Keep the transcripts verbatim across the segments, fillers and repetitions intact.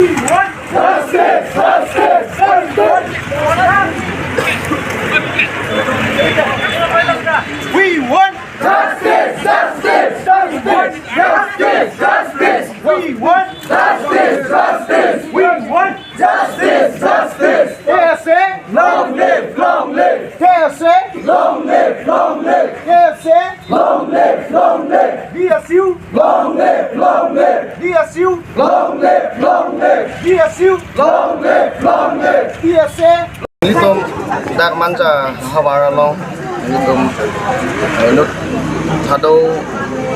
We want justice, justice, justice, justice, justice. We want justice, justice. We want justice, justice. K S A, long live, long live. K S A, long live, long live. K S A, long live, long live. D S U, long live, long live. D S U, long live, long live. D S U, long live, long live. K S A. Nelitum dak Manja havar along nelitum, eh, inut Thadou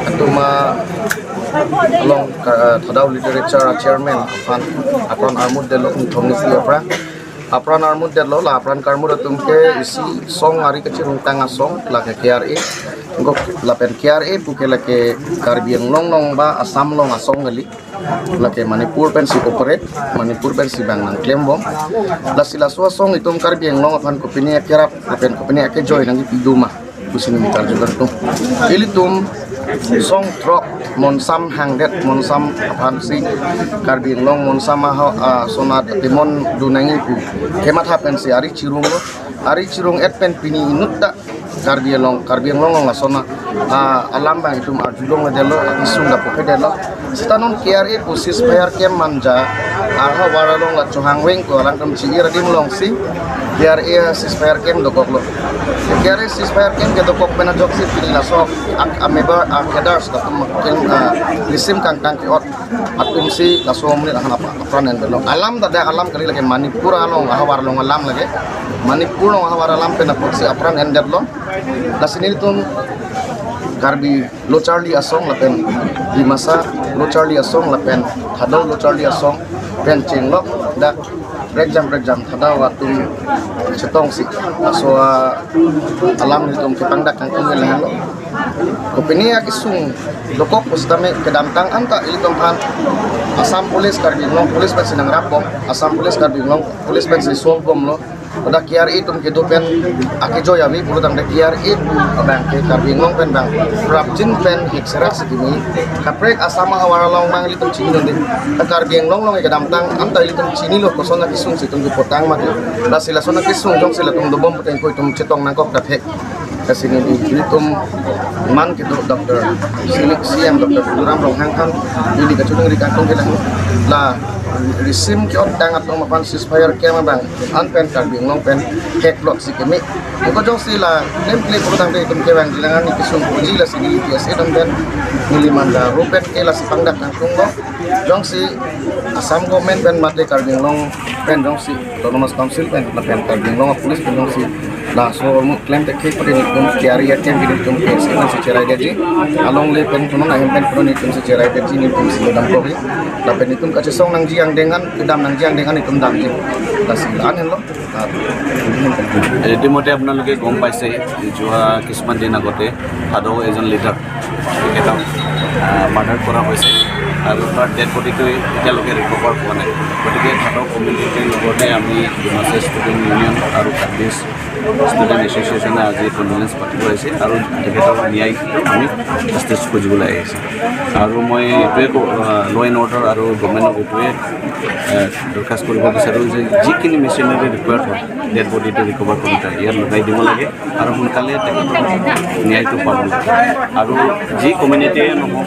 atum along, eh, Thadou Literature Chairman aphan apran armut detlo, nithom nisi apran. Apran armut detlo, la apran karmut atum ke isi song ari kachirungtang asong, lake K R A. Gok lapen K R A puke lake Karbi Anglong along ba Assam along asong kali. Lake Manipur pensi operate, Manipur pensi bang nangklembom. Lasi laso asong itum Karbi Anglong aphan kopine akerap lapen kopine akejoi nangkipi do ma, pusi nelitum karju kangtung. Ilitum song throk monsam hangdet monsam aphansi Karbi Anglong monsam aho, ah, sonat timon do nangji pu kematha pensi ari chirunglo. Ari chirung-et pen pini inut ta Karbi Anglong, Karbi Anglong along lason a, ah, alam bang itum arjulongledetlo, isung dapokedetlo. Seta non K R A pu ceasefire camp Manja ahavar along la chohangveng ko alangtum chi-ir adim alongsi K R A ceasefire camp dokoklo. K R A ceasefire camp kedokok pen ajoksi pini laso ak-, ameba, ah, cadres latum ken, ah, risim kangkang ke-ot atumsi laso amonit aphan apa, apran endetlo. Alam ta dak alam kali, lake Manipur along ahavar along alam lake. Manipur along ahavar alam pen apotsi apran endetlo. Lasi nelitum Karbi Lo Charli Asong lapen Dimasa Lo Charli Asong lapen Thadou Lo Charli Asong pen chenglok dak brekjam brekjam Thadou atum chetongsi laso, ah, alam nelitum kepangdak kangtung ke lahenlo. Kopine akesung dokok pusitame kedamtang anta ilitum aphan Assam Police, Karbi Anglong Police pensi nangrapbom, Assam Police, Karbi Anglong Police pensi solvebomlo. Pada K R A atum kedo pen akejoi ave pulotangte K R A abang ke Karbi Anglong pen bang prapjin pen hekserak si kimi. Kaprek Assam ahavar along mang ilitum chinidunde. Ta Karbi Anglong along kedamtang anta ilitum chinilo, koson akesung si itum kepotang ma ke. Lasi lason akesung jongsi latum dobom pute ko itum chetong nangkok daphek. Lasi neli ilitum man kedo Doctor Silik C M Doctor Tuliram Ronghang aphan neli kachiningri kangtung ke lahenlo. La risim ke-ot tang atum aphan ceasefire camp abang an pen Karbi Anglong pen hekplot si keme. Eko jongsi la nemkle pulotangte itum kevangji lang ani kesung puji, lasi neli T S A atum pen neli Manja aru pen ke lasi pangdak kangtunglo. Jongsi Assam government pen mate Karbi Anglong pen jongsi Autonomous Council pen lapen Karbi Anglong Police pen jongsi laso amonit klem thekthe pute nelitum K R A atum ke nelitum K S A pensi cheraidetji. Alongle pen punon ahem pen punon nelitumsi cheraidetji, nelitumsi damkokji. Lapen nelitum kachesong nangji angdeng an, kedam nangji angdeng an nelitum damji. Lasi la-an henlo. ইতিমধ্যে আপোনালোকে গম পাইছে, যোৱা কিছুমান দিন আগতে ভাদৌ এজন লিডাৰ তেখেতক, আহ, মাৰ্ডাৰ কৰা হৈছে আৰু তাৰ ডেড বডিটো এতিয়ালৈকে ৰিকভাৰ হোৱা নাই। গতিকে ভাদৌ কমিউনিটিৰ লগতে আমি ডিমাচা ষ্টুডেণ্ট ইউনিয়ন আৰু কাৰ্বি ষ্টুডেণ্ট এছ'চিয়েশ্যনে আজি কণ্ডলেঞ্চ পাতিব আহিছে আৰু তেখেতৰ ন্যায় আমি জাষ্টিচ খুজিবলৈ আহিছোঁ। আৰু মই এইটোৱে ক-, আহ, ল' এণ্ড অৰ্ডাৰ আৰু গভৰ্ণমেণ্টক এইটোৱে, আহ, দৰখাস্ত কৰিব বিচাৰোঁ যে যিখিনি মেচিনাৰী ৰিকুৱাৰ্ড হয় ডেড বডিটো ৰিকভাৰ কৰোঁতে ইয়াত লগাই দিব লাগে আৰু সোনকালে তেখেতৰ ন্যায়টো পাব লাগে। আৰু যি কমিউনিটিয়ে নহওক,